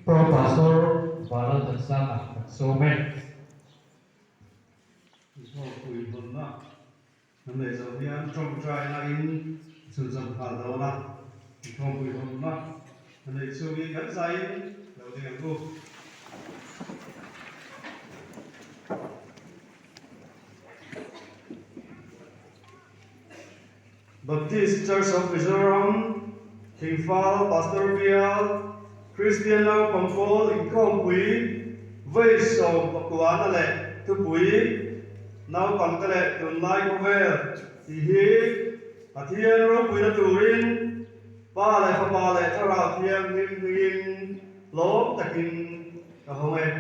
Pro Pastor Vanlalthansanga kan sawm e. Inkhawmpui hawnna kan neih zawh hian tawngtaina in chhunzawm nghal dawn a, inkhawmpui hawnna kan neih chhungin kan zaiin lo ding ang u. Baptist Church of Mizoram, Thingfal Pastor Bial, Kristian Naupang Pawl Inkhawmpui Vawi Sawmpakuana leh Thupui Naupangte leh Tunlai Khawvel tih hi Pathian ropuina turin Pa leh Fapa leh Thlarau Thianghlim hmingin hlawm takin ka hawng e.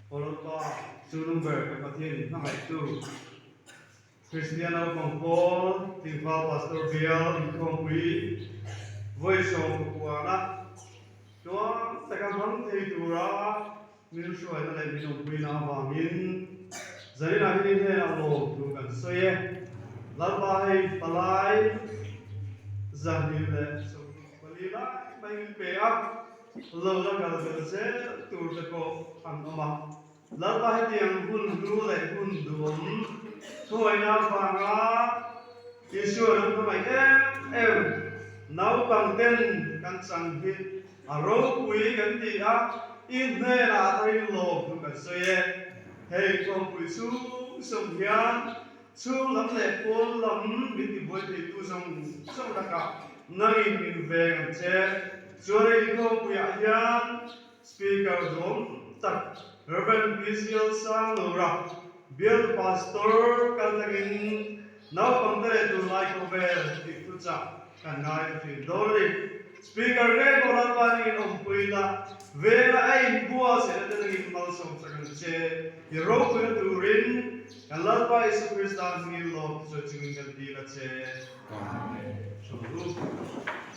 Awlawpa chu number ka Pathian hmangaihtu Kristian naupang pawl Tlingval Pastor Bial inkhawmpui vawi 19 na tluang taka hmang thei tura min hruaina leh min awmpuina avangin zaninah hian in hnenah lawm thu kan sawi e. Lalpa hei palai 224 lai mai min pe a, lo la kal vel zel tur te pawh an awm a. Lalpa hetiang hun hlu leh hun duhawm thuaina avanga Isua ram hmangaih em em naupang ten kan chang hi a ropui kan ti a, i hnenah a tharin lawm thu kan sawi e. Hei khawmpui chhung sawm hian chhung lam leh pawn lam min tibuai theitu zawng zawng lakah nangin min veng ang che. Chuan hei khawmpuiah hian Speaker duam tak Rev. PCL Sanglura, Bial Pastor kal tangin naupangte leh tunlai khawvel tih thuchah kan ngai a thin dawn a ni. Speaker ngei pawh Lalpa ningin awmpui la, vela a inbua sehna te nangin malsawm sak ang che. I ropuina turin kan Lalpa Isu Krista hmingin lawm thusawi chungin kan dil a che. Amen. Sawm u.